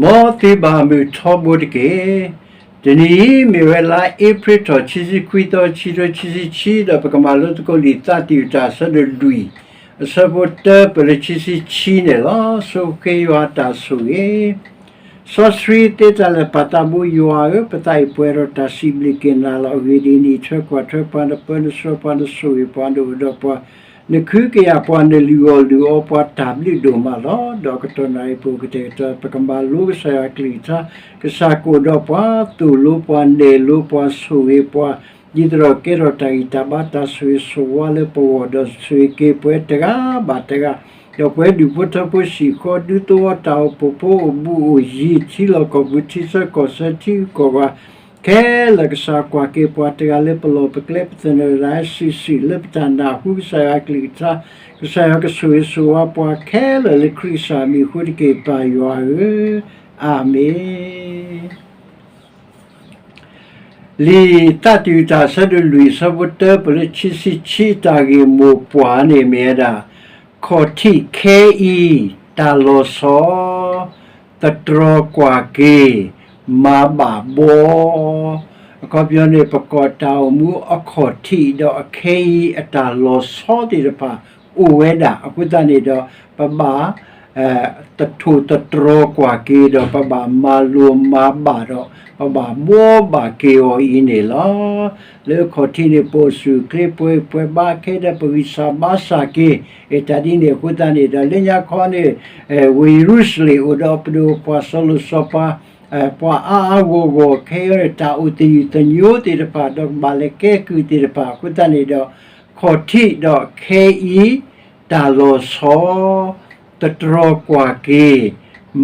မ်သုဘၣ်မုာ်ထီဘိတက့ၢ်. တနံၤအံၤမ့ၢ်ဝဲလါအ့ဖြ့ၣ်ထီၣ် ခံဆံခွံသီ ခံကထိခံဆံခံ, ဒီးပကမၤလိသကိးလံာ်သးတံၢ်အတၢ်ဆၢဒိၣ်လွံၢ် အဆၢဖိတၢ ပလၢခံဆံခံန့ၣ်လီၤ. ဆိၣ်ဂ့ၤယွၤအတၢ်ဆိၣ်ဂ့ၤ စီဆှံသ့တၢ်လၢာ် ပၢ်သးဘိယွၤဧၢ, ပသးအံၤပှဲၤဒီးတၢ်စံးဘျုးက့ၤနၤလီၤ. အဂ့ၢ်ဒ်အံၤ, နထွဲကွၢ်ထွဲပှၤ, နပၢနဆှၢပှၤ, နဆိၣ်ဂ့ၤပှၤ, နအိၣ်ဒီးပှၤ, နခုကယာ်ပှၤ, နလုၢ်အီၣ်လုၢ်အီပှၤ တၢ်ဘျုးဒိၣ်မးလီၤ. ဒီးကတီၢ်နၣ်ရံၣ်ပူၤကတဲာ်ကတီၤ ပကမၤလိကစၢ်ယွၤအကလုၢ်ကထါ, ကစၢ်ကအိၣ်ဒီးပှၤ, သိၣ်လိပှၤ, နဲၣ်လိပှၤ, ဆိၣ်ဂ့ၤပှၤ, ဒ်သိးဒီးကဲထီၣ်တၢ်ဂံၢ်တၢ်ဘါ တၢ်ဆိၣ်ဂ့ၤဆိၣ်ဝါလၢပဂီၢ်, ဒီးဆိၣ်ဂ့ၤက့ၤပှၤတဂၤဘၣ်တဂၤ, ဒီးပှၤဒူၣ်ဖိထၢဖိ ဟံၣ်ဃီဒူသဝီ တၢ်အိၣ်ဖှိၣ်ဖိ အိၣ်ဘူးအိၣ်ယံၤ, ထံလီၢ်ကီၢ်ပူၤ ထံဆၢကီၢ်ဆၢ ထံဂုၤကီၢ်ဂၤ ခဲလၢာ်ကစၢ်ကွၢ်က့ၤပှၤတဂၤလၢပလီၢ်ပကျဲ ပသနၢၣ်ဒၣ်စုာ်စုာ် လၢပတၢ်နၢ်ဟူကစၢ်ယွၤအကလုၢ်ကထါ, ကစၢ်ယွၤကဆိၣ်ဂ့ၤဆိၣ်ဝါပှၤခဲလၢာ်လၢခရံာ်ကစၢ်မံၤအဃိတက့ၢ် ပၢ်ယွၤဧၢ, အၤမ့ၣ်. လံာ်သးတံၢ်အတၢ်ဆၢဒိၣ်လွံၢ် အဆၢဖိတၢ ပလၢခံဆံခံ တၢ်ဂ့ၢ်မိၢ်ပှၢ်န့ၣ်မ့ၢ်ဝဲဒၣ် ခီၣ်ထံးခဲအံၤ တၢ်လီၤဆီ, သတြီၤကွၢ်က့ၤ, မၤဘၣ်ဘှီ. အခီပညီန့ၣ် ပကီၢ်တၢ်အိၣ်မူအခီၣ်ထံး ဒီးအခဲအံၤအတၢ်လီၤဆီသ့ၣ်တဖၣ်အိၣ်ဝဲဒၣ်အဃိသတးန့ၣ်ဒီး ပဘၣ် သထိၣ်သတြီၤကွၢ်က့ၤဒီး ပဘၣ်မၤလိၤမၤဘၣ်ဒီး ပဘၣ်ဘှီဘၣ်က့ၤအီၤအံၤန့ၣ်လီၤ. လၢခီၣ်ထံးန့ၣ် ပအိၣ်ဆူၣ်အိၣ်ချ့ ပှဲၤပှဲၤဘါခဲဒီး ပဂံၢ်စၢ်ဘါစၢ်က့ၤ တၢ်ဒ်န့ၣ်အဃိသတးန့ၣ်ဒီး လၢညါခီန့ၣ် ဝ့ၢ်ယရူၤၡလ့ၣ်အိၣ်ဒီးပဒိၣ်ပှၤစီၤလိၤစီၤပၤ ပှၤအါအါဂီၢ်ဂီၢ်ခဲအံၤန့ၣ် တၢ်အိၣ်သယုၢ်သညိသ့ၣ်တဖၣ် ဒီးကဘၣ်လဲၤကဲကုၢ်သ့ၣ်တဖၣ်အဃိသတးန့ၣ်ဒီး ခီၣ်ထံးဒီးခဲအံၤ တၢ်လီၤဆီ သတြီၤကွၢ်က့ၤ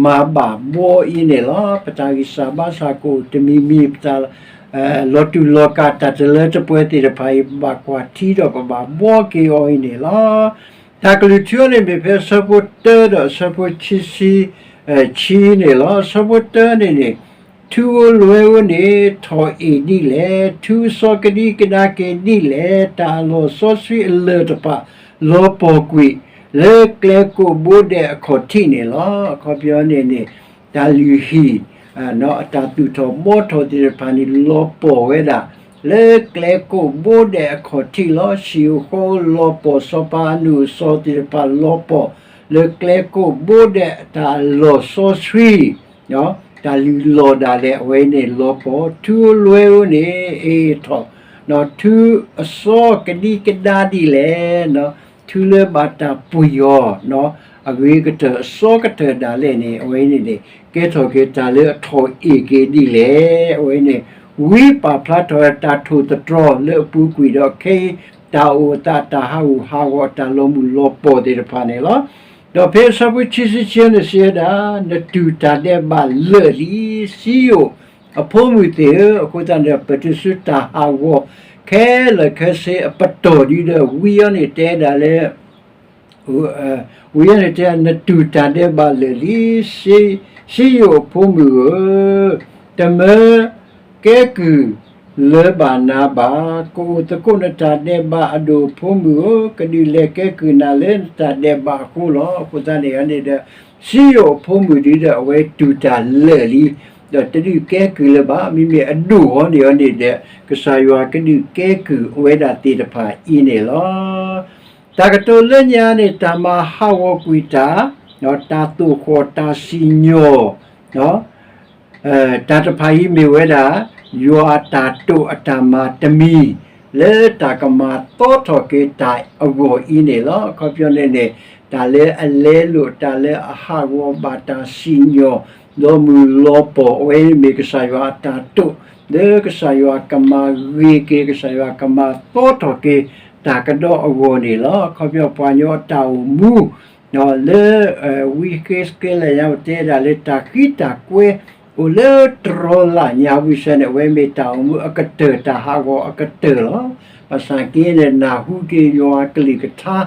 မၤဘၣ်ဘှီအံၤန့ၣ်လီၤ. ပတၢ်ဂံၢ်စၢ်ဘါစၢ်ကအိၣ်တမံၤမံၤ ပတၢ် လီၤတူာ်လီၤကာ်တၢ်တလၢတပှဲၤသ့ၣ်တဖၣ်အံၤ ပဘၣ်ကွၢ်ထံဒီးပဘၣ်ဘှီက့ၤအီၤအံၤန့ၣ်လီၤ. တၢ်ကလုၢ်ထူအံၤန့ၣ်မ့ၢ်ဖဲအဆၢဖိတၢဒီးအဆၢဖိခံဆံ ဆံန့ၣ်လီၤ. အဆၢဖိတၢန့ၣ်န့ၣ် ထူဧိၤလွဲဧိၤန့ၣ် ထီၣ်အ့ၣ်ဒ်လဲၣ်. ထူအစီကဒံကဒါက့ၤဒ်လဲၣ်. တၢ်အလီၢ်စီဆှံအလၢၢ်တဖၣ် လီၤပှီၢ်ကွံာ် လၢကျဲကိးဘိဒဲးအခီၣ်ထံးန့ၣ်လီၤ. အခီပညီန့ၣ်န့ၣ် တၢ်လုၢ်ဟံၣ် အတၢ်သူၣ်ထီၣ်ဘှီထီၣ်သ့ၣ်တဖၣ်န့ၣ် လီၤပှီၢ်ဝဲဒၣ် လၢကျဲကိးဘိဒဲးအခီၣ်ထံးလီၤ. ဟံၣ်ဧိၤဃီဧိၤလီၤပှီၢ် စီၤပၤအနုာ်အစီၤသ့ၣ်တဖၣ်လီၤပှီၢ် လၢကျဲကိးဘိဒဲးတၢ်အလီၢ်စီဆှံ တၢ်လုၢ်လီၢ်ဒၣ်လဲာ်အဝဲန့ၣ်လီၤပှီၢ်. ထူဧိၤလွဲဧိၤန့ၣ် အ့ၣ်ထီၣ် ထူအစီကဒံကဒါဒ်လဲၣ်. ထူလၢဘၣ်တၢ်ပှံၢ်အီၤ အဂ့ၤကတၢၢ်အစီကတၢၢ်ဒၣ်လဲာ်န့ၣ် အဝဲန့ၣ်န့ၣ် ကဲထီၣ်က့ၤတၢ်လၢအထီၣ်အ့ၣ်က့ၤဒ်လဲၣ်. အဝဲန့ၣ် ဝံပာ်ဖျါထီၣ်တၢ်ထိၣ်သတြီၤလၢအပူၤကွံာ်ဒီးခဲအံၤ တၢ်အိၣ်အသး တၢ်ဟးဂူာ်ဟးဂီၤ တၢ်လီၤမုၢ်လီၤပှီၢ်သ့ၣ်တဖၣ်န့ၣ်လီၤ. ဒီးဖဲအဆၢဖိခံဆံခံန့ၣ်စံးဝဲဒၣ် နတူၢ်တၢ်ဒဲးဘးလၢာ်လံ စံယိၣ်အဖိမုၣ်သ့ၣ်ဧၢ, အဃိသတးန့ၣ်ဒီး ပတုၤဆူတၢ်ဟးဂီၤခဲလၢာ်ခဲဆ့အပတီၢ်ဒ်ဒီး ဝံအံၤန့ၣ်တဲဒၣ်လၢ ဝံအံၤန့ၣ်တဲ နတူၢ်တၢ်ဒဲးဘးလၢာ်လံ စံယိၣ်အဖိမုၣ်ဧၢ, တမၢကဲကုၢ်လၢၤဘၣ်နၤဘၣ်. ကအိၣ်သကိးနတၢ်ဒဲးဘးအဒိၣ်အဖိမုၣ်ဧၢ, ကဒုးလဲၤကဲကုၢ်နၤလၢနတၢ်ဒဲးဘးအဃိလီၤ. အဃိသတးန့ၣ်န့ၣ်ဒီး စံယိၣ်အဖိမုၣ်ဒ်ဒီး အဝဲတူၢ်တၢ်လၢာ်လံ, ဒီးတဒုးကဲကုၢ်လၢၤဘၣ်. မ့မ့ၢ်အဒိၣ်အီၤန့ၣ်အီၤန့ၣ်ဒီး ကစၢ်ယွၤကဒုးကဲကုၢ်ဝဲဒၣ်သ့ၣ်တဖၣ်အံၤန့ၣ်လီၤ. တၢ်ကတိၤလၢညါန့ၣ် တၢ်မၤဟးဂီၤကွံာ်တၢ်, တၢ်သိၣ်ဃီၣ် တၢ်စံၣ်ညီၣ် တၢ်တဖၣ်အံၤမ့ၢ်ဝဲဒၣ် ယွၤအတၢ်တိာ်အတၢ်မၤတမံၤ လၢတၢ်ကမၤသီထီၣ်က့ၤတၢ်အဂီၢ်အံၤန့ၣ်လီၤ. အခီပညီန့ၣ်န့ၣ် တၢ်လၢအလဲလိာ် တၢ်လၢအဟးဂီၤဘၣ် တၢ်စံၣ်ညီၣ် လီၤမုၢ်လီၤပှီၢ် အဝဲမ့ၢ်ကစၢ်ယွၤအတၢ်တိာ် လၢကစၢ်ယွၤကမၤဂ့ၤက့ၤ ကစၢ်ယွၤကမၤသီထီၣ်က့ၤ တၢ်ကဒီးအဂီၢ်န့ၣ်လီၤ. အခီပညီပှၤကညီအတၢ်အိၣ်မူ လၢ ဝံဃ့စက့လးညါ ပတဲဒၣ်လၢတၢ်ဃံတၢ်ကွဲ အိၣ်လၢတရီလၢ်ညါဝံၤစ့ၢ်န့ၣ် အဝဲမ့ၢ်တၢ်အိၣ်မူအကတၢၢ် တၢ်ဟးဂီၤအကတၢၢ်လီၤ. ဘၣ်ဆၣ်က့န့ၣ် နၢ်ဟူက့ၤယွၤအကလုၢ်ကထါ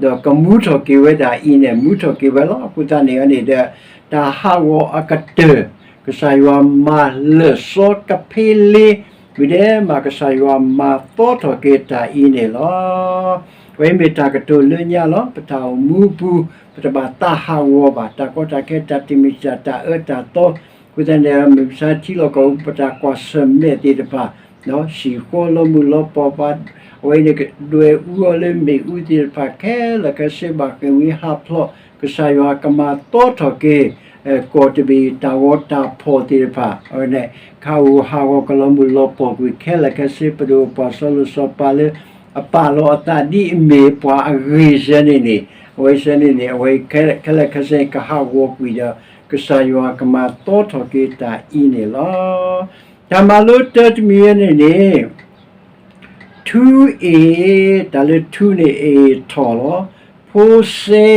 ဒီးကမူထီၣ်က့ၤဝဲဒၣ်အံၤန့ၣ် မူထီၣ်က့ၤဝဲလီၤ. အဃိသတးန့ၣ်န့ၣ်ဒီး တၢ်ဟးဂီၤအကတၢၢ် ကစၢ်ယွၤမၤလၢာ်စီကဖ့လ့ ဝံၤဒီးမး ကစၢ်ယွၤမၤသီထီၣ်က့ၤတၢ်အံၤန့ၣ်လီၤ. အဝဲမ့ၢ်တၢ်ကတိၤလၢညါလီၤ. ပတၢ်အိၣ်မူပူၤ ပတဘၣ်သးဟးဂီၤဘၣ်, တၢ်ကီတၢ်ခဲ တၢ်တမံၤတၢ် တၢ်အၢတၢ်သီ, အဃိသတးန့ၣ် မုၢ်မဆါထံလီၢ်ကီၢ်ပူၤ ပတၢ်ကွၢ်ဆၢၣ်မဲာ်သ့ၣ်တဖၣ် ဟံၣ်ဃီလီၤမုၢ်လီၤပီၢ်ပှၤ, အဝဲန့ၣ်ဒွဲၣ်အူအီၤလၢမ့ၣ်အူသ့ၣ်တဖၣ်ခဲလၢာ်ခဲဆ့ ဘၣ်ဃ့ၢ်မှံဟးဖျိး, ကစၢ်ယွၤကမၤသီထီၣ်က့ၤ ကီၢ်တဘ့ၣ်တၢ်ဂီၤတၢ်ဖီၣ်သ့ၣ်တဖၣ်, အဝဲန့ၣ် ကဟးဂီၤဟးဂီၤကလီၤမုၢ်လီၤပီၢ်ကွံာ်ခဲလၢာ်ခဲဆ့ ပဒိၣ်ပှၤစီၤလိၤစီၤပၤလၢ အပာ်လီၤအသးဒ်အမ့ၢ်ပှၤအဂ့ၢ်စဲန့ၣ်န့ၣ်, အဝဲစဲန့ၣ်န့ၣ် အဝဲခဲလၢာ်ခဲဆ့ကဟးဂီၤကွံာ်ဒီး ကစၢ်ယွၤကမၤသီထီၣ်က့ၤတၢ်အံၤန့ၣ်လီၤ. တၢ်မၤလိတၢတမံၤန့ၣ်န့ၣ် ထူအ့ၣ်, တၢ်လၢထူန့ၣ်အ့ၣ်ထီၣ်လီၤ. ဖိစဲ,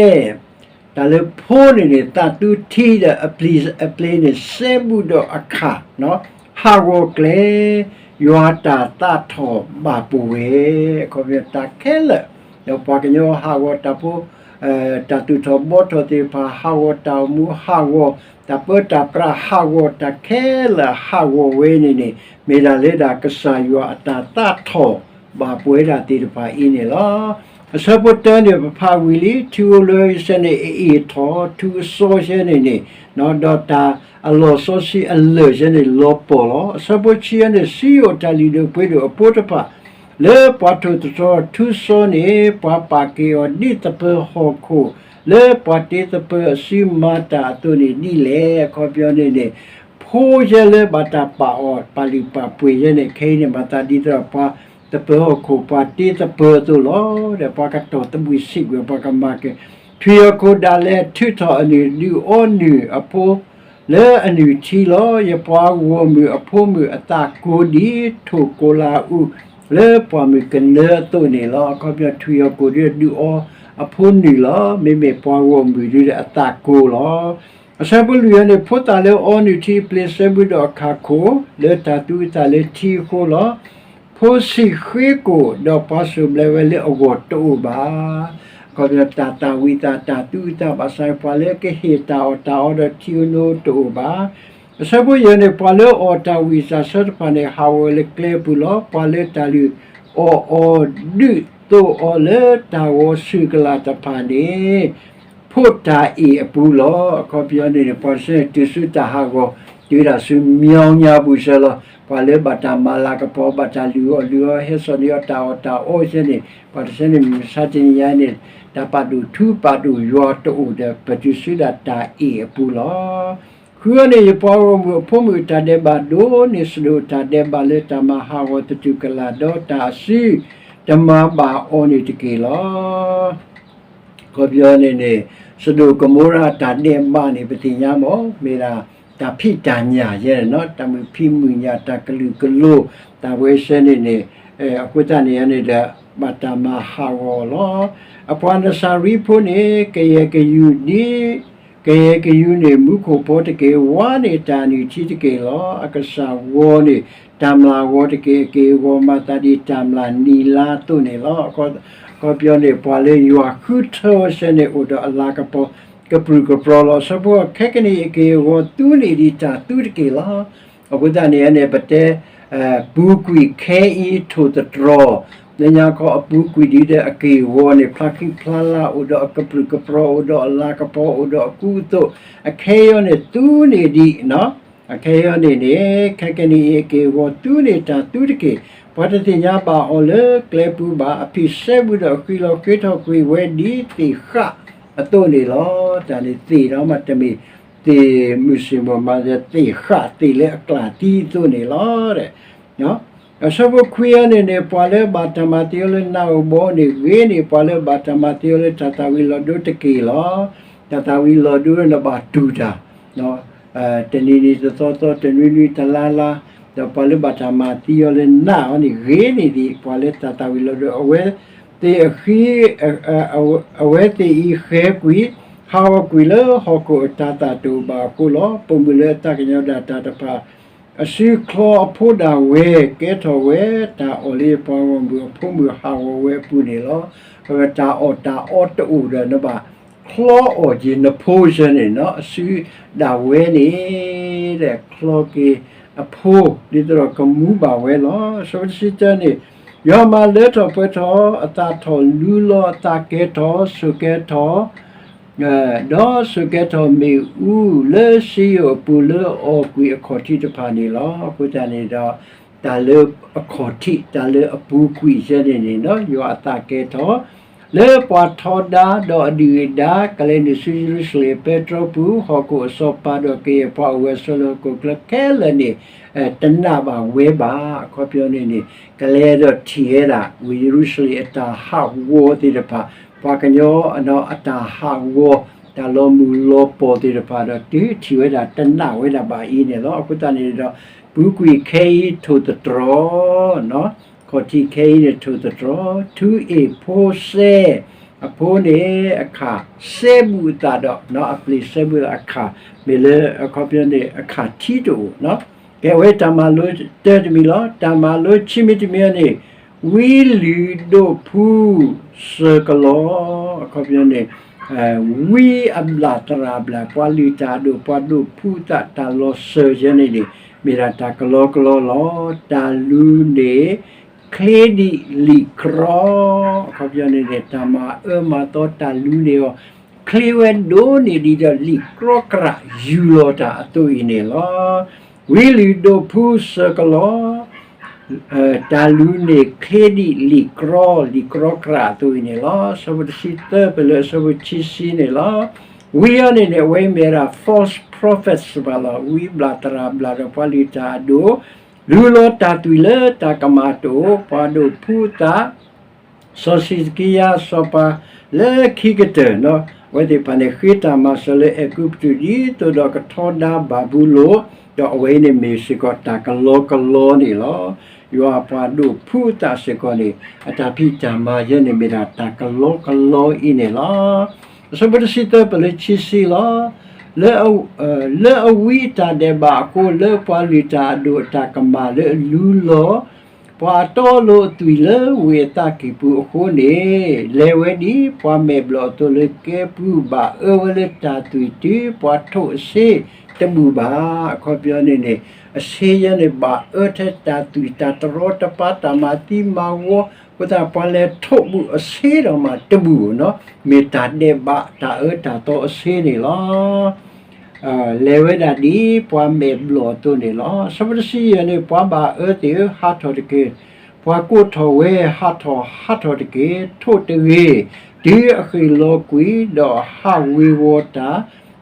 တၢ်လၢဖိန့ၣ်န့ၣ် သးသူထံဒီးအပျ့ၤ, အပျ့ၤန့ၣ် စဲဘူးဒီးအခၣ်, ဟးဂီၤကျဲ, ယွၤတၢ်သးထီၣ်ဘၣ်ပဝဲ, အခီပညီတၢ်ခဲလၢာ်, ဒီးပှၤကညီဟးဂီၤတၢ်ဖိ တၢ်သူၣ်ထီၣ်ဘှီထီၣ်သ့ၣ်တဖၣ်ဟးဂီၤ, တၢ်အိၣ်မူဟးဂီၤ, တၢ်ပၢတၢ်ပြးဟးဂီၤ, တၢ်ခဲလၢာ်ဟးဂီၤဝဲန့ၣ်န့ၣ် မ့ၢ်ဒၣ်လၢဒၣ်ကစၢ်ယွၤအတၢ်သးထီၣ်ဘၣ်ပဝဲဒၣ်သ့ၣ်တဖၣ်အံၤန့ၣ်လီၤ. အဆၢဖိတၢန့ၣ် ပဖးဝံၤလံ, ထူဧိၤလၢစဲန့ၣ်အ့ၣ်ထီၣ်, ထူအစီစဲန့ၣ်န့ၣ်, ဒီးတၢ်အလီၢ်စီဆှံအလၢာ်စဲန့ၣ်လီၤပှီၢ်လီၤ. အဆၢဖိဆံန့ၣ် စံယိၣ်တၢ်လုၢ်ဒိၣ်ပှ့ၤဒိၣ်အဖိတဖၣ် လၢပှၤထိၣ်သတြီၤထူစီန့ၣ် ပှၤပာ်က့ၤအီၤဒ်သပၢၤဟီၣ်ခိၣ် လၢပှၤတ့သပၢၤအစုမၤတၢ်အသိးန့ၣ်ဒ်လဲၣ်. အခီပညီန့ၣ်န့ၣ် ဖိယဲလၢဘၣ်တၢ်ပာ်အီၤ ပာ်လုၢ်ပာ်ပှ့ၤယဲန့ၣ် ခဲအံၤန့ၣ် မၤသးဒ်သိးဒီးပှၤသပၢၤဟီၣ်ခိၣ် ပှၤတ့သပၢၤအသိးလီၤ. ဒီးပှၤကတီၢ်သဘှံးစံးကွံာ် ပှၤကမၤကဲၤ ထွံၣ်ဟီၣ်ခိၣ်ဒၣ်လဲာ်ထုးထီၣ်အနုၢ် ဒုးအီနုၢ်အဖိ လၢအနုၢ်ထံလီၤ. ယပှၤဂီၢ်မုၢ်အဖိမုၣ်အသးကိၤဒ်ထိၣ်ကိၤလၤအူ လၢပှၢ်မုၢ်ကနၢအသိးန့ၣ်လီၤ. အခီပညီထွံၣ်ဟီၣ်ခိၣ်ဒုးဒုးအီအဖိနုၢ်လီၤ. မ့မ့ၢ်ပှၤဂီၢ်မုၢ်ဒုးဒီးအသးကိၤလီၤ. အဆၢဖိလွံၢ်န့ၣ် ဖိသၣ်လၢအီနုၢ်ထံအပျ့ၤစဲဘူးဒီးအခၣ်ခိၣ် လၢတၢ်သူအသးလၢထံအဃိလီၤ. ဖိဆံးဃ့ကိာ်ဒီးပှၤစိာ်ဘျဲးဝဲလၢအဂီၢ်တအိၣ်ဘၣ်. အခီပညီတၢ်သၣ်ဝံၤသး တၢ်သူအသးဘၣ်ဆၣ် ပှၤလၢကဟ့ၣ်တၢ်အီၣ်တၢ်အီဒီးထံဧိၤနိတအိၣ်ဘၣ်. အဆၢဖိယဲၢ်န့ၣ် ပှၤလၢအီၣ်တၢ်ဝံၣ်စၢ်ဆၢတဖၣ်န့ၣ် ဟးဂီၤဝဲလၢကျဲပူၤလီၤ. ပှၤလၢတၢ်လုၢ်အီၣ်အီဒုးသိးအီၤလၢတၢ်ဂီၤဆူၣ်ကလာ်တဖၣ်န့ၣ် ဖိတၢ်အ့ၣ်အပူၤလီၤ. အခီပညီန့ၣ်န့ၣ် ပှၤတဆၢန့ၣ် တုၤဆူတၢ်ဟးဂီၤ တုၤဒၣ်ဆူ မြောင်းမြား ပူၤဆၢလီၤ. ပှၤလၢဘၣ်တၢ်မၤလၤကပီၤ ဘၣ်တၢ်လုၢ်အီၣ်လုၢ်အီ ဟဲစိာ်န့ၢ်အီၤတၢ်အီၣ်တၢ်အီဆၢန့ၣ် ပှၤတဆၢန့ၣ် မုၢ်မဆါတနံၤညါန့ၣ် တၢ်ပာ်ဒိၣ်ထူပာ်ဒိၣ်ယွၤတအိၣ်ဒီး ပတုၤဆူဒၣ်တၢ်အ့ၣ်အပူၤလီၤ. ဃုအီၤန့ၣ် ယပှၤဂီၢ်မုၢ်အဖိမုၣ်အတၢ်ဒဲးဘးဒိၣ်န့ၢ်စဒိၣ်အတၢ်ဒဲးဘးလၢတၢ်မၤဟးဂီၤသတူၢ်ကလာ် ဒီးတၢ်အစု တမၤဘၣ်အီၤန့ၣ်တက့ၢ်လီၤ. အခီပညီန့ၣ်န့ၣ် စဒိၣ်ကမိရၤအတၢ်ဒဲးဘးန့ၣ် ပသ့ၣ်ညါမ့ၢ် မ့ၢ်ဒၣ်တၢ်ဖံးတၢ်ညၣ်ယဲန့ၣ် တၢ်မုာ်ဖံးမုာ်ညၣ် တၢ်ကလုာ်ကလိၤ တၢ်ဝဲဆဲန့ၣ်န့ၣ် အဃိသတးန့ၣ်န့ၣ်ဒီး ဘၣ်တၢ်မၤဟးဂီၤလီၤ. အပှၤနစၤရံဖိန့ၣ် ကယဲၢ်ကယူၤဒ် ကယဲၢ်ကယူၤန့ၣ် မူခိၣ်ဖိတက့ၢ်, ဝါန့ၣ်တၢ်နုၢ်ထံတက့ၢ်လီၤ. အကစၢ်ဂီၤန့ၣ် တၢ်မျၢ်ဂီၤတက့ၢ်, အက့ၢ်အဂီၤမၤသးဒ်တၢ်မျၢ်နံၤလါအသိးန့ၣ်လီၤ. အခီပညီန့ၣ် ပှၤလၢယွၤဃုထၢဝဲဆဲန့ၣ် အိၣ်ဒီးအလၤကပီၤ ကပြုၢ်ကပြီၤလီၤ. အဆၢဖိ ခဲကနံၣ်အံၤ အက့ၢ်အဂီၤသူန့ၢ်ဒံးတၢ်သူတက့ၢ်လီၤ. အဃိသတးန့ၣ်န့ၣ် ပတဲ ပူၤကွံာ်ခဲအံၤထိၣ်သတြီၤ လၢညါခီအပူၤကွံာ်ဒ်ဒီးအက့ၢ်အဂီၤန့ၣ် ဖျါဃံဖျါလၤ အိၣ်ဒီးအကပြုၢ်ကပြီၤ အိၣ်ဒီးအလၤကပီၤ အိၣ်ဒီးအကူအသိး အခဲအံၤန့ၣ်သူန့ၢ်ဒံး အခဲအံၤန့ၣ်န့ၣ် ခဲကနံၣ်အံၤအက့ၢ်အဂီၤသူန့ၢ်တၢ်သူတက့ၢ်. ပှၤတသ့ၣ်ညါဘၣ်အီၤလၢကျဲပူၤဘၣ်. အဖံးစဲဘူးဒီးအဃံလီၤဃ့ထီၣ်ကွံာ်ဝဲဒ်သ့ၣ်ဃးအသိးန့ၣ်လီၤ. တၢ်န့ၣ်သ့ၣ်ဒီးမ့တမ့ၢ် သ့ၣ်မုၢ်ဆ့ၣ်မုၢ်မး သ့ၣ်ဃးသ့ၣ်လၢအကျၢ်သံအသိးန့ၣ်လီၤ. အဆၢဖိခွံအံၤန့ၣ်န့ၣ် ပှၤလၢဘၣ်တၢ်မၤသံအီၤလၢနးဧိၤဘီန့ၣ် ဂ့ၤန့ၢ်ပှၤလၢဘၣ်တၢ်မၤသံအီၤလၢတၢ်သၣ်ဝံၤလီၤဒိတက့ၢ်လီၤ. တၢ်သၣ်ဝံၤလီၤဒိနဘၣ်တူၢ်တၢ် တနံၤနံၤတသီသီ တနွံနွံတလါလါ, ဒီးပှၤလၢဘၣ်တၢ်မၤသံအီၤလၢနးအီၤန့ၣ် ဂ့ၤန့ၢ်ဒံး ပှၤလၢတၢ်သၣ်ဝံၤလီၤဒိ အဝဲသ့ၣ်အဃံ အဝဲသ့ၣ်အံၤဃဲၤကွံာ် ဟးဂီၤကွံာ်လၢဟီၣ်ခိၣ်အတၤသၣ်တအိၣ်ဘၣ်အဃိလီၤ. ပိာ်မုၣ်လၢအသးကညီၤဒၣ်တၢ်တဖၣ် အစုချီအဖိဒၣ်ဝဲ ကဲထီၣ်ဝဲတၢ်အီၣ်လၢယပှၤဂီၢ်မုၢ်အဖိမုၣ်ဟးဂီၤဝဲအပူၤန့ၣ်လီၤ. အဝဲတၢ်အီၣ်တၢ်အီတအိၣ်ဒီး နဘၣ်ချီအီၣ်က့ၤနဖိဆၢန့ၣ် အစုဒၣ်ဝဲန့ၣ် ချီက့ၤအဖိ ဒ်သိးဒီးကမူဘၣ်ဝဲလီၤ. အဆၢဖိတဆံတၢန့ၣ် ယွၤမၤလၢထီၣ်ပှဲၤထီၣ်အသးထီၣ် လူလီၤအသးကဲထီၣ် ဆိၣ်ကဲထီၣ် ဒီးဆိၣ်ကဲထီၣ်မ့ၣ်အူလၢစ့ယိၣ်အပူၤ လၢအီၣ်ကွံာ်အခီၣ်ထံးတဖၣ်န့ၣ်လီၤ. အဃိသတးန့ၣ်ဒီး တၢ်လၢအခီၣ်ထံး တၢ်လၢအပူၤကွံာ်ယဲန့ၣ်န့ၣ် ယွၤအသးကဲထီၣ် လၢပှၤထီဒါ ဒီးအဒုၣ်အဒါ ကလဲၤနုာ်ဆူယရူၤၡလ့ၣ်အပဲတြီပူၤ ဟီၣ်ခိၣ်အစီၤပၤ ဒီးကယဲၢ်ပှၤအိၣ်ဝဲဆိးလၢဟီၣ်ခိၣ်ချၢခဲလၢာ်န့ၣ် တနာ်ဘၣ်ဝဲဘၣ်. အခီပညီန့ၣ်န့ၣ် ကလဲၤဒီးထံၣ်ဝဲဒၣ် ဝ့ၢ်ယရူၤၡလ့ၣ်အတၢ်ဟးဂီၤသ့ၣ်တဖၣ် ပှၤကညီအတၢ်ဟးဂီၤ တၢ်လီၤမုၢ်လီၤပီၢ်သ့ၣ်တဖၣ်ဒီး တုၤထံၣ်ဝဲဒၣ်တနာ်ဝဲဒၣ်ဘၣ်အံၤန့ၣ်လီၤ. အဃိသတးန့ၣ်ဒီး ပူၤကွံာ်ခဲအံၤထိၣ်သတြီၤ ခီၣ်ထံးခဲအံၤန့ၣ်ထိၣ်သတြီၤ ထူအ့ၣ်ဖိစဲ အဖိန့ၣ် အခၣ်စဲဘူးအသးဒီး အပျ့ၤစဲဘူးသးအခၣ် မ့ၢ်လၢအခီပညီန့ၣ် အခၣ်ထံတအိၣ် ကဲဝဲတၢ်မၤလိတၢတမံၤလီၤ. တၢ်မၤလိခံမံၤတမံၤန့ၣ် ဝံလုၢ်ဒိၣ်ဖူစၢၤကလီ အခီပညီန့ၣ် ဝံအဘျၣ်သရၣ်အဘျၣ် ပှၤလုၢ်တၢ်အဒိၣ် ပှၤဒိၣ်ဖူသးတၢ်လီၤစၢၤယဲန့ၣ်န့ၣ် မ့ၢ်ဒၣ်တၢ်ကလီကလီလီၤ. တၢ်လူၤန့ၣ် ချ့ဒံးလံာ်ကြီ အခီပညီန့ၣ်န့ၣ် တၢ်မၤအၢမၤသီတၢ်လူၤန့ၣ်အီၤ ချ့ဝဲဒိၣ်န့ၢ်ဒံးဒီးလံာ်ကြီကြးယူၤလီၤတၢ်အသိးအံၤန့ၣ်လီၤ. ဝံလုၢ်ဒိၣ်ဖူစၢၤကလီ တၢ်လူၤန့ၣ်ချ့ဒံးလံာ်ကြီ လံာ်ကြီကြးအသိးအံၤန့ၣ်လီၤ. အဆၢဖိတဆံသၢ ပလၢအဆၢဖိခံဆံန့ၣ်လီၤ. ဝံအံၤန့ၣ်န့ၣ် အဝဲမ့ၢ်ဝဲဒၣ် false prophets ဘၣ်လီၤ. ဝံဘျၣ်သရၣ်ဘျၣ်ဒီးပှၤလုၢ်တၢ်အဒိၣ် လူလီၤတၢ်သွံၣ်လၢတၢ်ကမၣ်တအိၣ် ပှၤဒိၣ်ဖူသး စီၤစံးစကံယၤ စီၤပၤလၢခံကတၢၢ် အဝဲသ့ၣ်တဖၣ်န့ၣ် ဃ့တၢ်မၤစၢၤလၢအဲၤကူပတူး ဒ်သိးဒီးကထီဒါဘၤဘူလိၣ်, ဒီးအဝဲအံၤန့ၣ်မ့ၢ်စ့ၢ်ကီးတၢ်ကလီကလီန့ၣ်လီၤ. ယွၤအပှၤဒိၣ်ဖူသးစ့ၢ်ကီးန့ၣ် အတၢ်ဖံးတၢ်မၤယဲန့ၣ်မ့ၢ်ဒၣ်တၢ်ကလီကလီအံၤန့ၣ်လီၤ. အဆၢဖိတဆံသၢ ပလၢခံဆံလီၤ. လၢအဝံအတၢ်ဒဲးဘးအဃိ လၢပှၤလုၢ်တၢ်အဒိၣ်အတၢ်ကမၣ်လၢအလူလီၤ ပှၤအတီအလိၤအသွံၣ်လၢဝ့ၢ်အသးကံၢ်ပူၤအဃိန့ၣ်, လဲၤဝဲဒ်ပှၤမဲာ်ဘျီၣ်အသိးလၢကဲပူၤ ဘၣ်အၢဝဲလၢတၢ်သွံၣ်တုၤပှၤထိၣ်အဆ့တဘူၣ်ဘၣ်. အခီပညီန့ၣ်န့ၣ် အဆ့ယဲန့ၣ် ဘၣ်အၢထဲတၢ်သွံၣ်တၢ်တရီတပါ တၢ်မၤသံမၤဝီ, အဃိသတးပှၤလဲၤထိၣ်ဘူးအဆ့ဒီးမးတဘူၣ်နီၤ, မ့ၢ်တၢ်ဒဲးဘးတၢ်အၢတၢ်သီအဆ့န့ၣ်လီၤ. လဲၤဝဲဒၣ်ဒ်ပှၤမဲာ်ဘျီၣ်အသိးန့ၣ်လီၤ. အဆၢဖိတဆံယဲၢ်န့ၣ် ပှၤဘၣ်အၢသ့ၣ်ဧၢ, ဟးထီၣ်တက့ၢ်. ပှၤကိးထီၣ်ဝဲ, ဟးထီၣ်, ဟးထီၣ်တက့ၢ်. ထိၣ်တဂ့ၤ, တုၤအဃ့ၢ်လီၤကွံာ်, ဒီးဟးဝ့ၤဝီၤတၢ်,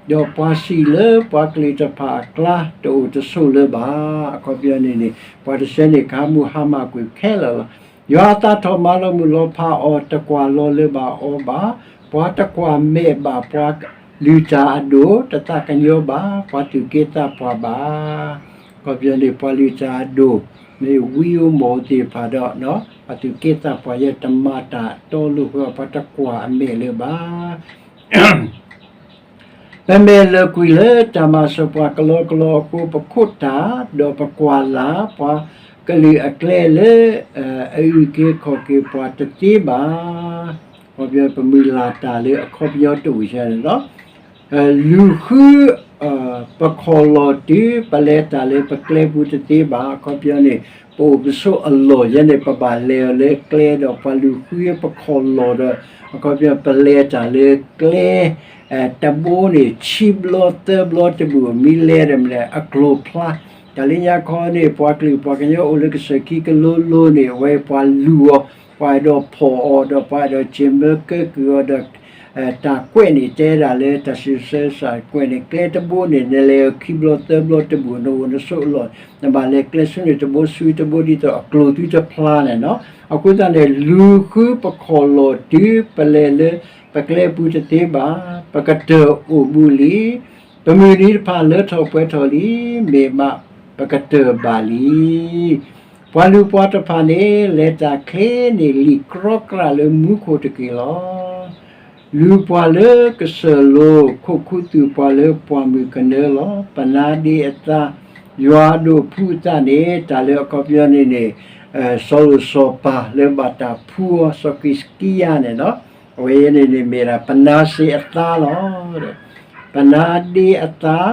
ဒီးပှၤစံးလၢပှၤကလုာ်တဖၣ်အကျါ တအိၣ်တဆိးလၢၤဘၣ်. အခီပညီန့ၣ်န့ၣ် ပှၤတဆၢန့ၣ် ကဟးမုၢ်ဟါမၢ်ကွံာ်ခဲလၢာ်လီၤ. ယွၤအသးထီၣ်မၤလီၤမုၢ်လီၤဖးအီၤ, တကွၢ်လီၤလၢၤဘၣ်အီၤဘၣ်. ပှၤတကွၢ်မဲာ်ဘၣ်ပှၤလုၢ်တၢ်အဒိၣ်, တသးကညီၤဘၣ်ပှၤသူၣ်က့သးပှၢ်ဘၣ်. အခီပညီန့ၣ် ပှၤလုၢ်တၢ်အဒိၣ် မ့ၢ်ဝံဧိၤမီၣ်ဧိၤသ့ၣ်တဖၣ်ဒီး ပှၤသူၣ်က့သးပှၢ်ယဲ တမၤတၢ်တီလိာ်ဃုာ်အီၤ, ပှၤတကွၢ်အမဲာ်လၢၤဘၣ်. ပမဲာ်လၢာ်ကွံာ်လၢတၢ်မၤစၢၤပှၤကလီကလီအဃိ, ပခိးတၢ်, ဒီးပကွၢ်လၢ်ပှၤကလုာ်အကျဲလၢ အအုၣ်က့ၤခီၣ်က့ၤပှၤတသ့ဘၣ်. ပမုၢ်လၢ်တၢ်လၢအခီပညီတအိၣ်န့ၣ်လီၤ. လူၤဃု ပခီၣ်လီၢ်တုၤပလဲၤတၢ်လၢပကျဲပူၤတသ့ဘၣ်. အခီပညီန့ၣ် ပအိၣ်ပဆိးအလီၢ်ယဲန့ၣ် ပဘၣ်လဲၤအီၤလၢကျဲဒီး ပှၤလူၤဃုပခီၣ်လီၢ်ဒီး အခီပညီပလဲၤတၢ်လၢကျဲ တဘိန့ၣ် ဆံဘျီသၢဘျီတဘူၣ် မ့ၢ်လဲၤဒီးမ့ၢ်လဲၤအကျိၤဖျါ. တၢ်လၢညါခီန့ၣ် ပှၤကလုာ်ပှၤကညီအိၣ်လၢကစၢၢ်ခံကလိလိၤန့ၣ် အဝဲပှၤလူၤအီၤ, ပှၤအဲၣ်ဒိးဖီၣ်အီၤဒီး ပှၤအဲၣ်ဒိးစၢၢ်မၢကဲကုၢ်အီၤဒီး တၢ်ကွဲးန့ၣ် တဲဒၣ်လၢတၢ်စံးဆၢစၢ်ကွဲးန့ၣ် ကျဲတဘိန့ၣ် နလဲၤအီၤခံဘျီသၢဘျီတဘူၣ် နအိၣ်နဆိးအလီၢ် နဘၣ်လဲၤကျဲဆူန့ၣ်တဘိဆူတဘိ ဒ်သိးအကျိၤသုတဖျါန့ၣ်နီၤ. အဃိသတးန့ၣ် လူၤဃုပခီၣ်လီၢ်တုၤပလဲၤလၢ ပကျဲပူၤတသ့ဘၣ်. ပကတၢၢ်အိၣ်ဘူးလံ. ပမုၢ်နံၤတဖၣ်လၢထီၣ်ပှဲၤထီၣ်လံ. မ့ၢ်မးပကတၢၢ်ဘၣ်လံ. ပှၤလူၤပှၤတဖၣ်န့ၣ် လဲၤတၢ်ချ့န့ၢ်လံာ်ကြီကြးလၢမူခိၣ်တက့ၢ်လီၤ. လူၤပှၤလၢကစၢၢ်လိၤ ခိးခူသူၣ်ပှၤလၢပှၢ်မုၢ်ကနၢလီၤ. ပနါဒ့အသး ယွၤဒိးဖှူအသးန့ၣ် တၢ်လၢအခီပညီန့ၣ်န့ၣ် စီၤလိၤစီၤပၤလၢဘၣ်တၢ်ဖှူအီၤ စီၤဃံးစကံယၤန့ၣ်နီၤ. အဝဲန့ၣ်န့ၣ်မ့ၢ်ဒၣ် ပနါစ့အသါလီၤ. ပနါဒ့အသး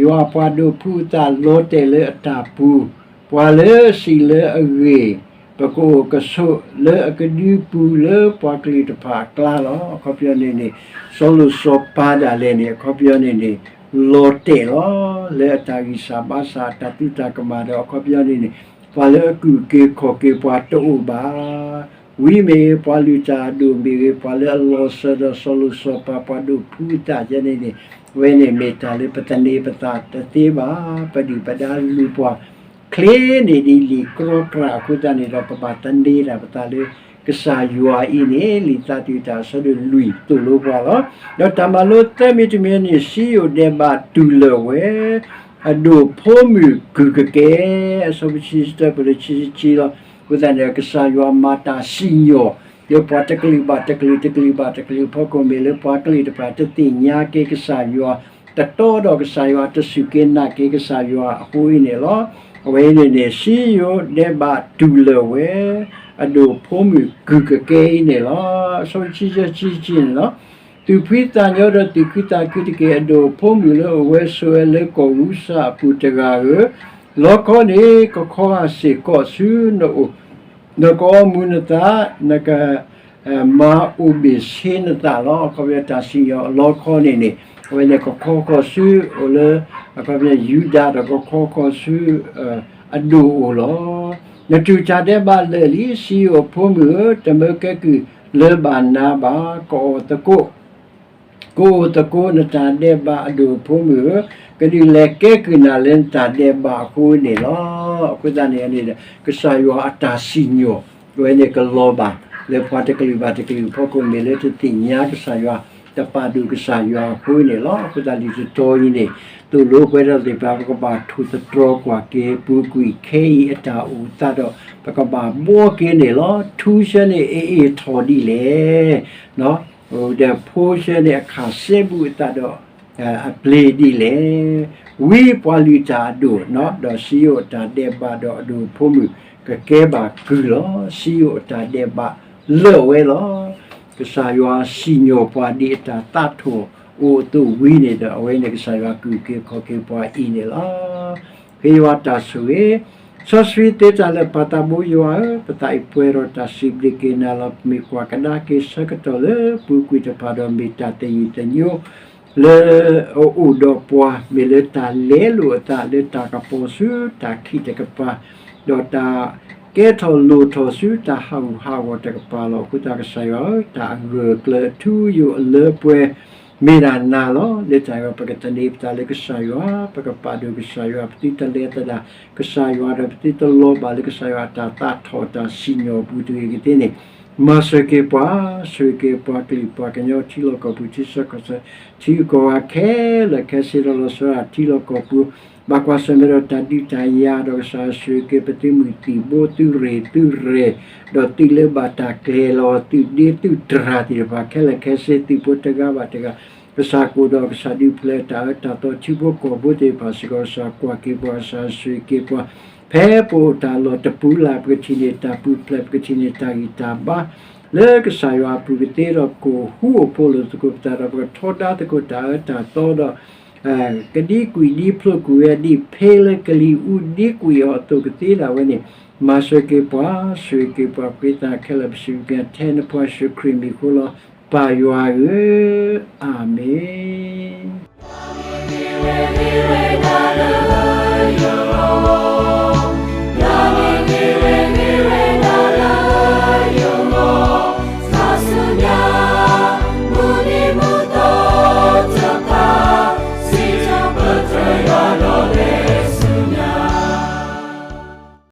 ယွၤအပှၤဒိးဖှူအသးလီၤတဲာ်လၢအတၢ်ပူၤ, ပှၤလၢအစံးလၢအဂ့ၢ် ပကအိၣ်ကဆိးလၢအကဒုပူၤလၢပှၤကလုာ်တဖၣ်အကျါလီၤ. အခီပညီန့ၣ်န့ၣ် စီၤလိၤစီၤပၤဒၣ်လဲာ်န့ၣ် အခီပညီန့ၣ်န့ၣ် လီၤတဲာ်လီၤ လၢအတၢ်ဂံၢ်စၢ်ဘါစၢ်အတၢ်သံတၢ်ကမၣ်ဒီး အခီပညီန့ၣ်န့ၣ် ပှၤလၢအကူၣ်က့ၤခီၣ်က့ၤပှၤတအိၣ်ဘၣ်. ဝံမ့ၢ်ဂ့ၤ ပှၤလုၢ်တၢ်အဒိၣ်မ့ၢ်ဂ့ၤ ပှၤလၢအလီၤစၢၤဒီးစီၤလိၤစီၤပၤ ပှၤဒိၣ်ဖုအသးယဲန့ၣ်န့ၣ် အဝဲန့ၣ်မ့ၢ်တၢ်လၢပသန့ၤပသးတသ့ဘၣ်. ပဒုၣ်ပဒါလူၤပှၤချ့န့ၣ်ဒ်လံာ်ကြီကြၢ် အဃိသတးန့ၣ်ဒီး ပဘၣ်သန့ၤတၢ်ပသးလၢကစၢ်ယွၤအံၤန့ၣ် လံာ်သးတုၤတၢ်အဆၢဒိၣ်လွံၢ်သိၣ်လိပှၤလီၤ. ဒီးတၢ်မၤလိသၢမံၤတမံၤန့ၣ် စံယိၣ်ဒဲးဘးတူၢ်လၢာ်ဝဲ အဒိၣ်ဖိမုၣ်ကုၢ်ကကဲ အဆၢဖိဆံတၢပှဲၤလၢဆံဆံလီၤ. အဃိသတးန့ၣ် ကစၢ်ယွၤမၤတၢ်စံၣ်ညီၣ် လၢပှၤတကလုာ်ဘၣ်တကလုာ်တကလုာ်ဘၣ်တကလုာ်အဖီခိၣ် မ့ၢ်လၢပှၤကလုာ်တဖၣ်တသ့ၣ်ညါက့ၤကစၢ်ယွၤ တတီဒီးကစၢ်ယွၤ တစူၢ်က့ၤနာ်က့ၤကစၢ်ယွၤအဃိအံၤန့ၣ်လီၤ. အဝဲအံၤန့ၣ်န့ၣ် စံယိၣ်ဒဲးဘးတူၢ်လၢာ်ဝဲ အဒိၣ်ဖိမုၣ်ကုၢ်ကကဲအံၤန့ၣ်လီၤ. အဆၢဖိဆံဆံဆံန့ၣ်လီၤ. သူၣ်ဖှံသးညီဒီးသူၣ်ခုသးခုတက့ၢ်. အဒိၣ်ဖိမုၣ်လၢအဝဲဆိးဝဲလၢကီၢ်ဧူၤစၢ်အပူၤတဂၤဧၢ, လီခီန့ၣ် ကခီဂာ်စ့ၢ်ကီးဆူနအိၣ်, နကအီမူၤနသး, နက မၤအိၣ်ဘ့ၣ်ဆ့နသးလီၤ. အခီပညီတၢ်စံၣ်ညီၣ်အလီခီန့ၣ်န့ၣ် အဝဲန့ၣ်ကခီဃီၤဆူအိၣ်လၢ အခီပညီယူဒၤဒီးကခီဃီၤဆူ အဒိၣ်အအိၣ်လီၤ. နတူၢ်တၢ်ဒဲးဘးလၢာ်လံ စံယိၣ်အဖိမုၣ်ဧၢ, တမၢကဲကုၢ်လၢၤဘၣ်နၤဘၣ်, ကအိၣ်သကိး ကအိၣ်သကိးနတၢ်ဒဲးဘးအဒိၣ်အဖိမုၣ်ဧၢ, ကဒုးလဲၤကဲကုၢ်နၤလၢနတၢ်ဒဲးဘးအဃိန့ၣ်လီၤ. အဃိသတးန့ၣ်န့ၣ် ကစၢ်ယွၤအတၢ်စံၣ်ညီၣ် အဝဲန့ၣ်ကလီၤဘၣ် လၢပှၤတကလုာ်ဘၣ်တကလုာ်အဖီခိၣ် မ့ၢ်လၢတသ့ၣ်ညါကစၢ်ယွၤ တပာ်ဒိၣ်ကစၢ်ယွၤအဃိန့ၣ်လီၤ. အဃိသတးလံာ်တတီၤအံၤန့ၣ် သိၣ်လိပှဲၤထီၣ်သ့ၣ်တဖၣ် ပကဘၣ်ထိၣ်သတြီၤကွၢ်က့ၤ ပူၤကွံာ်ခဲအံၤအတၢ်အိၣ်အသးဒီး ပကဘၣ်ဘှီက့ၤန့ၣ်လီၤ. ထူဆၢန့ၣ်အအ့ၣ်ထီၣ်ဒ်လဲၣ် ဒီးဖိဆၢန့ၣ်အခၣ်စဲဘူးအသးဒီး အပျ့ၤဒ်လဲၣ်. ဝံပှၤလုၢ်တၢ်အဒိၣ် ဒီးစံယိၣ်အတၢ်ဒဲးဘးဒီးအဒိၣ်အဖိမုၣ် ကကဲဘၣ်ကုၢ်လီၤ. စံယိၣ်အတၢ်ဒဲးဘးလၢာ်ဝဲလီၤ. ကစၢ်ယွၤစံၣ်ညီၣ်ပှၤဒ်အတၢ်သးထီၣ်အိၣ်အသိးဝံၤန့ၣ်ဒီး အဝဲန့ၣ်ကစၢ်ယွၤကူၣ်က့ၤခီၣ်က့ၤပှၤအံၤန့ၣ်လီၤ. ဃ့ယွၤတၢ်ဆိၣ်ဂ့ၤ, စီဆှံသ့တၢ်လၢာ်ပၢ်သးဘိယွၤဧၢ, ပသးအံၤပှဲၤဒီးတၢ်စံးဘျုးက့ၤနၤလီၤ. ပမ့ၢ်ကွၢ်ကဒါက့ၤဆၢကတီၢ်လၢပူၤကွံာ်တဖၣ်ဒီး မ့ၢ်တၢ်သယုၢ်သညိ လၢအအိၣ်ဒီးပှၤ မ့ၢ်လၢတၢ်လဲလိာ်အသးလၢတၢ်ကပီၤဆူတၢ်ခံးတကပၤ, ဒီးတၢ်ကဲထီၣ်လိၣ်ထီၣ်ဆူတၢ်ဟးဂူာ်ဟးဂီၤတကပၤလီၤ. အဃိသတးကစၢ်ယွၤဧၢ, တၢ်အဂၢၢ်အကျၢၤအထူအယိာ်အလၢပှဲၤ မ့ၢ်ဒၣ်နၤလီၤ. လၢတၢ်အံၤပကသန့ၤပသးလၢကစၢ်ယွၤ, ပကပာ်ဒိၣ်ကစၢ်ယွၤ, ပသုတလဲၤသဒၣ်ကစၢ်ယွၤဒီး ပသုတလီၤဘၣ်လၢကစၢ်ယွၤအတၢ်သးထီၣ်တၢ်စံၣ်ညီၣ်အပူၤတဂ့ၤကသ့န့ၣ်, မၤစၢၤက့ၤပှၤ, ဆိၣ်ဂ့ၤက့ၤပှၤကလုာ်ပှၤကညီထံလီၢ်ကီၢ်ပူၤ ထံဆၢကီၢ်ဆၢ ထံဂုၤကီၢ်ဂၤခဲလၢာ်ခဲဆ့ဒီး လီၤဆီဒၣ်တၢ်ထံလီၢ်ကီၢ်ပူၤ, ဘၣ်ကွၢ်ဆၢၣ်မဲာ်ဒီးတၢ်ဒုးတၢ်ယၤဒီး ကစၢ်ဆိၣ်ဂ့ၤက့ၤပသုးမုၢ်သံၣ်ဘိ သုးရ့ၣ်သုးရဲၣ်, ဒီးသုးလၢဘၣ်တၢ်ကျဲၤလီၤ သုးဒ့သုးတြၢ်သ့ၣ်တဖၣ်ခဲလၢာ်ခဲဆ့ သုးဖိတဂၤဘၣ်တဂၤ, ကစၢ်ကအိၣ်ဒီးကစၢ်ဒုးဖျဲးတၢ်အၢတၢ်သီ ထံဖိကီၢ်ဖိသ့ၣ်တဖၣ်စ့ၢ်ကီး ကစၢ်ကွၢ်က့ၤပှၤ ကစၢ်ဆိၣ်ဂ့ၤက့ၤပှၤ, ဖဲပအိၣ်တၢ်လီၢ်တပူၤလၢ် ပကထံၣ်န့ၢ်တၢ်ပူၤဖျဲး ပကထံၣ်န့ၢ်တၢ်ဂံၢ်တၢ်ဘါ လၢကစၢ်ယွၤအပူၤကသ့ဒီး ကအိၣ်ဃူအိၣ်ဖိးလိာ်သကိးပသးဒီး ပကထီဒါသကိးတၢ်အၢတၢ်သီဒီး ကဒံကွံာ်ဒံဖျိးကွံာ်ဝဲဒ်ဖဲလၢကလံၤအူဒံကွံာ်အီၤအသိးကသ့ဒၣ်ဝဲန့ၣ်, မၤစၢၤက့ၤပှၤ, ဆိၣ်ဂ့ၤက့ၤပှၤ ပဃ့သးခဲလၢာ် ပစံးဘျုးက့ၤထဲနဖိယ့ၣ်ၡူးခရံာ်မံၤအဃိလီၤ. ပၢ်ယွၤဧၢ, အၤမ့ၣ်.